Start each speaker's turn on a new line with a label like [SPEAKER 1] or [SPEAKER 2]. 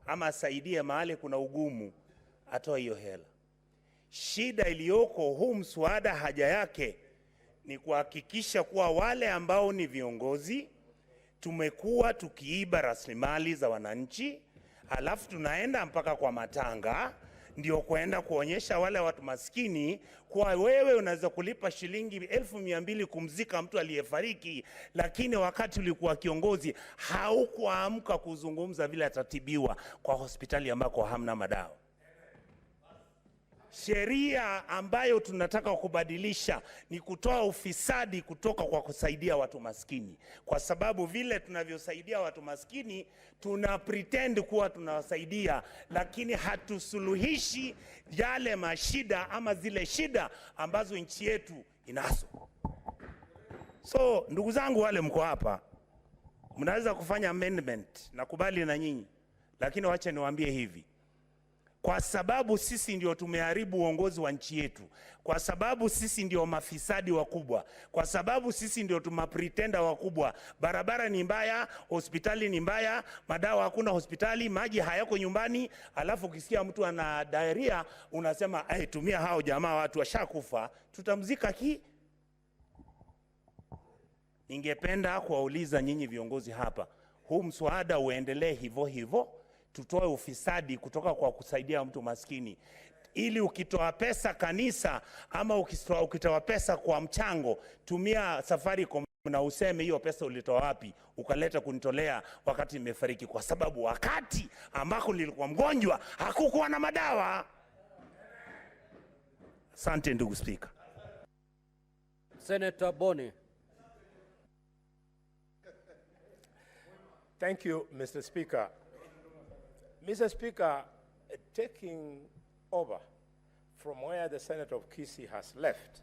[SPEAKER 1] ama asaidie mahali kuna ugumu, atoe hiyo hela. Shida iliyoko, huu mswada haja yake ni kuhakikisha kuwa wale ambao ni viongozi tumekuwa tukiiba rasilimali za wananchi, halafu tunaenda mpaka kwa matanga ndio kuenda kuonyesha wale watu maskini kuwa wewe unaweza kulipa shilingi 200,000 kumzika mtu aliyefariki, lakini wakati ulikuwa kiongozi haukuamka kuzungumza vile atatibiwa kwa hospitali ambako hamna madawa. Sheria ambayo tunataka kubadilisha ni kutoa ufisadi kutoka kwa kusaidia watu maskini, kwa sababu vile tunavyosaidia watu maskini tuna pretend kuwa tunawasaidia, lakini hatusuluhishi yale mashida ama zile shida ambazo nchi yetu inazo. So ndugu zangu wale mko hapa, mnaweza kufanya amendment, nakubali na nyinyi, lakini wacha niwaambie hivi: kwa sababu sisi ndio tumeharibu uongozi wa nchi yetu, kwa sababu sisi ndio mafisadi wakubwa, kwa sababu sisi ndio tumapretender wakubwa. Barabara ni mbaya, hospitali ni mbaya, madawa hakuna hospitali, maji hayako nyumbani, alafu ukisikia mtu ana diarrhea unasema hey, tumia hao jamaa, watu washakufa, tutamzika ki. Ningependa kuwauliza nyinyi viongozi hapa, huu mswada uendelee hivyo hivyo, tutoe ufisadi kutoka kwa kusaidia mtu maskini, ili ukitoa pesa kanisa ama ukitoa pesa kwa mchango, tumia Safaricom na useme hiyo pesa ulitoa wapi, ukaleta kunitolea wakati nimefariki, kwa sababu wakati ambako nilikuwa mgonjwa hakukuwa na madawa. Asante ndugu Spika.
[SPEAKER 2] Senator Boni.
[SPEAKER 3] Thank you, Mr. Speaker. Mr. Speaker, taking over from where the Senator of Kisii has left,